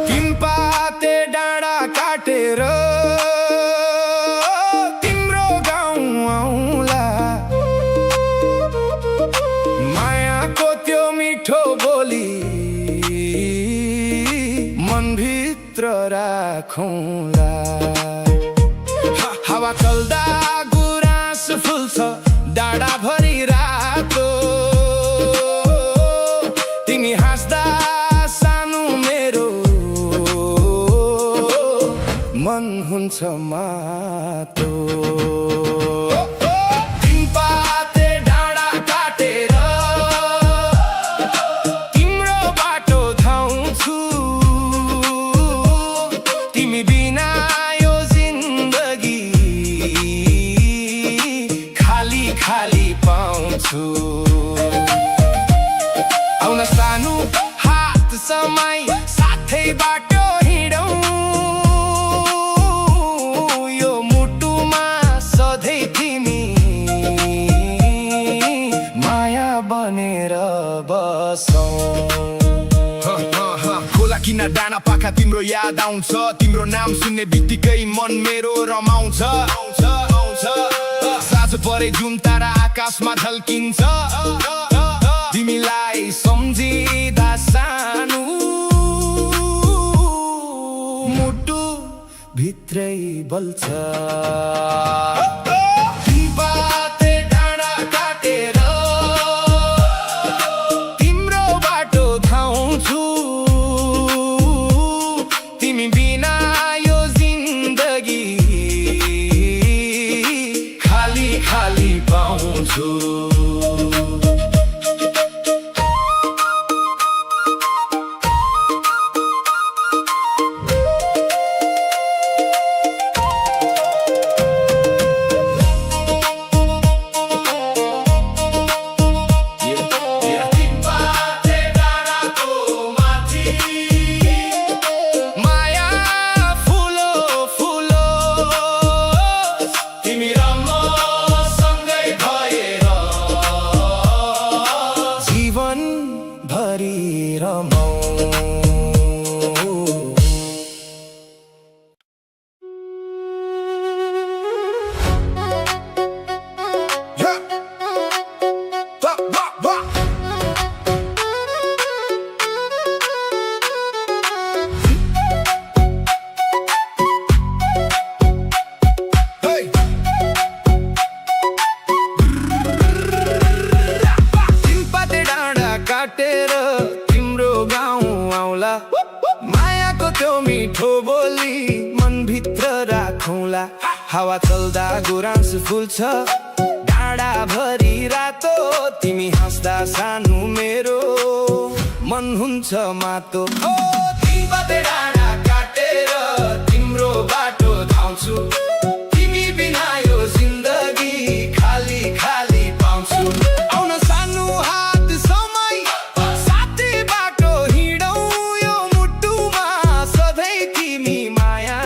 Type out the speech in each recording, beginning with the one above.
तिम्पाते डाँडा काटेर तिम्रो गाउँ आउँला मायाको त्यो मिठो बोली मनभित्र राखौँला हावा चल्दा गुराँस फुल्छ डाँडाभरि रातो तिमी हाँस्दा सानो मेरो मन हुन्छ मातो तिम्पाते डाँडा काटेर तिम्रो बाटो धाउँछु तिमी बिना यो जिन्दगी खाली खाली पाउँछु आउन सानो हात समाई साथै बाटो हिँडौँ यो मुटुमा सधैँ तिमी माया बनेर बसौँ खोला किनार डाँडा पाखा तिम्रो याद आउँछ तिम्रो नाम सुन्ने बित्तिकै मन मेरो रमाउँछ साँझ परे जुन तारा आकाशमा झल्किन्छ तिमीलाई सम्झिँदा सानो मुटु भित्रै बल्छ तिम्पाते डाँडा काटेर तिम्रो बाटो धाउँछु तिमी बिना यो जिन्दगी खाली खाली पाउँछु तिम्रो गाउँ आउला मायाको त्यो मिठो बोली मनभित्र राखौँला हावा चल्दा गुराँस फुल्छ डाँडाभरि रातो तिमी हाँस्दा सानो मेरो मन हुन्छ मातो तिम्पाते डाँडा काटेर तिम्रो बाटो धाउँछु तिमी बिना यो जिन्दगी खाली खाली पाउँछु आउन सानो हात समाई साथै बाटो हिँडौँ यो मुटुमा सधैँ तिमी माया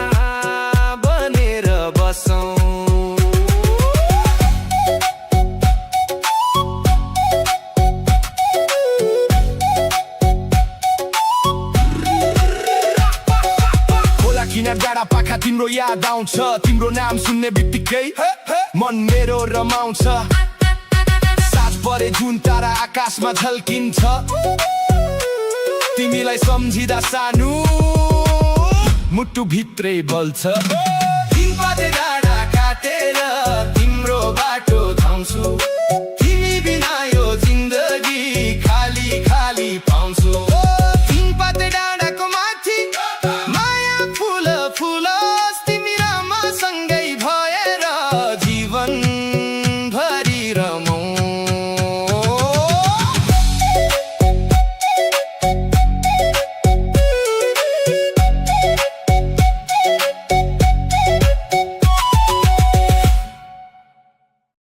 बनेर बसौँ किनार डाँडा पाखा तिम्रो याद आउँछ तिम्रो नाम सुन्ने बित्तिकै मन मेरो रमाउँछ साँझ परे जुन तारा आकाशमा झल्किन्छ तिमीलाई सम्झिँदा सानो मुटु भित्रै बल्छ तिम्पाते डाँडा काटेर तिम्रो बाटो धाउँछु